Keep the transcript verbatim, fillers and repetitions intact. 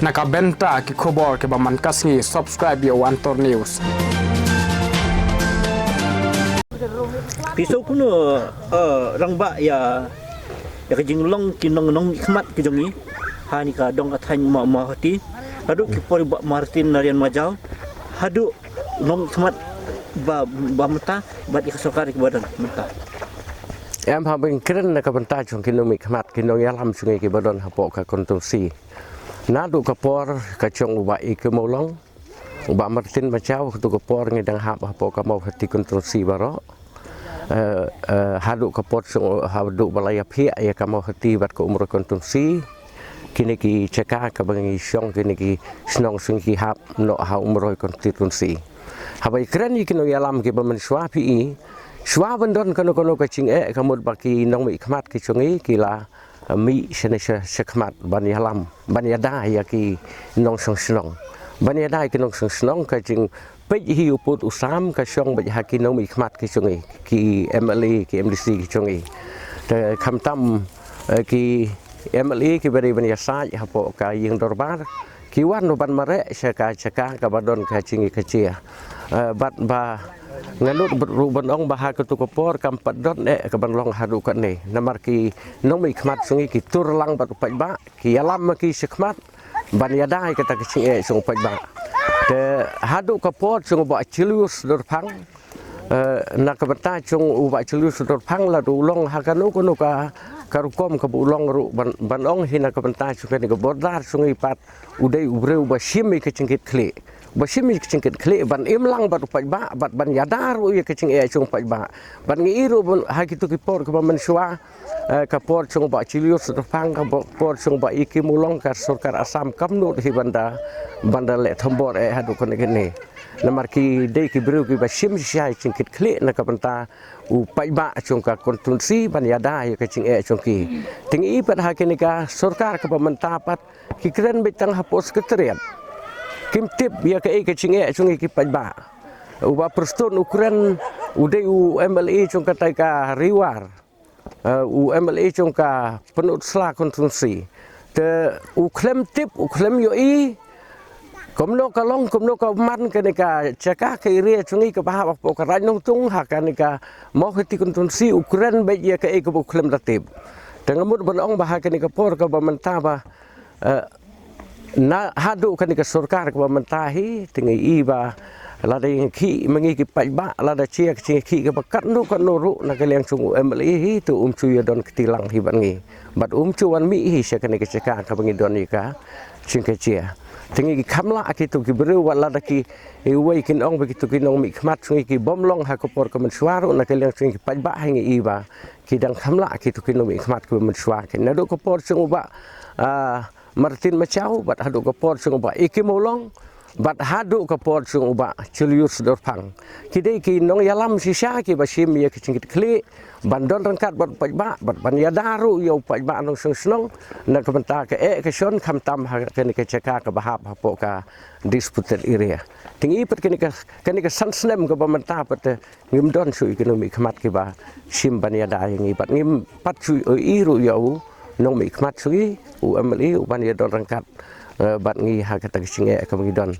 Na ka bynta ki khubor kiba man ka sngi, subscribe ïa u Antor News. Phi sngewkmen, eh, rangbah ïa, ïa ka jinglong ki nong, nongmihkhmat ki jong ngi ha kane ka dong ka thaiñ Mawhati, haduh ki por i Bah Martin Narayan Majaw, haduh nongmihkhmat ba, ba mynta bad ïa ka sorkar kiba don mynta. Em, haba ngi kren na ka bynta jong ki nongmihkhmat, ki nongïalam jong ngi kiba don hapoh ka konstituensi, naduh ka por ka jong u Bah E K Mawlong, u Bah Martin Majaw, kato ka por ngi dang hap hapoh ka Mawhati konstituensi baroh. Eh, eh, haduh ka por jong, haduh ba la ïaphiah ïa ka Mawhati bad ka Umroi konstituensi, kine ki jaka kaba ngi shong, kine ki shnong jong ngi ki hap noh ha Umroi konstituensi. Haba ïakren ïa ki nongïalam kiba mynshuwa, phi i, shuwa ban don kano kano ka jingeh, ka mut ba ki nongmihkhmat ki jong ngi ki la mih shane sha, shakhmat ban ïalam, ban ïada ïa ki nongshong shnong. Ban ïada ïa ki nongshong shnong, ka jingpeit hi u pud u sam ka shong beit ha ki nongmihkhmat ki jong ngi, ki M L A, ki M D C ki jong ngi. Te khamtam, eh, ki M L A kiba dei ban ïasaid hapoh ka ïing dorbar, ki wan ruh ban mareh sha ka jaka kaba don ka jingïakajia. Eh, bad ba nga nud ruh ban ong ba ha kato ka por kam pat don eh kaban long haduh katne. Namar ki nongmihkhmat jong ngi ki tur lang bad u paidbah, ki ïalam ma ki shakhmat ban ïada ïa kata ka jingeh jong u paidbah. Te haduh ka por jong u Bah Julius Dorphang, eh, na ka bynta jong u Bah Julius Dorphang, lada u long ha kano kano ka, ka rukom kaba u long ruh, ban, ban ong hi na ka bynta jong kane ka border jong ngi pat, u dei u briew ba shim ïa ka jingkitkhlieh. Ba shim ïa ka jingkitkhlieh ban im lang bad u paidbah, bad ban ïada ruh ïa ka jingeh jong u paidbah. Bad ngi i ruh ban, ha kito ki por kiba mynshuwa, eh, ka por jong u Bah Julius Dorphang, ka por jong u Bah E K Mawlong, ka sorkar Assam kam nud hi ban da, ban da leh thombor eh haduh kane kane. Namar ki dei ki briew kiba shim shisha ïa ka jingkitkhlieh na ka bynta u paidbah jong ka konstituensi ban ïada ïa ka jingeh jong ki. Te ngi i pat ha kane ka sorkar kaba mynta pat, ki kren beit tang hapoh Secretariat. Kim tip ïa kaei ka jingeh jong ngi ki paidbah. U Bah Prestone u kren, u dei u M L A jong katai ka Ri War. Eh, u M L A jong ka Pynursla konstituensi. Te u khlem tip, u khlem ïohi kumno ka long, kumno ka man kane ka jaka, ka area jong ngi kaba hap hapoh ka Raid Nongtung, ha kane ka Mawhati konstituensi, u kren beit ïa kaei kaba u khlem da tip. Te nga mut ban ong ba ha kane ka por kaba mynta ba, eh, na haduh kane ka sorkar kaba mynta hi, te ngi i ba lada ïeng khih ma ngi ki paidbah, lada jia ka jingkhih kaba katno katno ruh na ka liang jong u M L A hi, te um ju ïadon kti lang hi bad ngi. Bad um ju wan mih hi sha kane ka jaka kaba ngi don ïa ka jingkajia. Te ngi kham lah kito ki briew, wat lada ki, iwei kin ong ba kito ki nongmihkhmat jong ngi ki bym long ha ka por ka mynshuwa ruh, na ka liang jong ngi ki paidbah hi ngi i ba ki dang kham lah kito ki nongmihkhmat kiba mynshuwa. Ki naduh ka por jong u Bah, ah, Martin Majaw, bad haduh ka por jong u Bah E K Mawlong, bad haduh ka por jong u Bah Julius Dorphang. Ki dei ki nongïalam shisha kiba shim ïa ka jingkitkhlieh ban don ryngkat bad u paidbah, bad ban ïada ruh ïa u paidbah nongshong shnong na ka bynta ka eh ka shon, khamtam ha kane ka jaka kaba hap hapoh ka disputed area. Te ngi i pat kane ka, kane ka san snem kaba mynta pat, eh, ngim don shuh ïa ki nongmihkhmat kiba shim ban ïada ïa ngi, bad ngim pat shuh ïohi ruh ïa u nongmihkhmat jong ngi, u M L A, u ban ïadon ryngkat, eh, bad ngi ha kata ka jingeh kaba ngi don.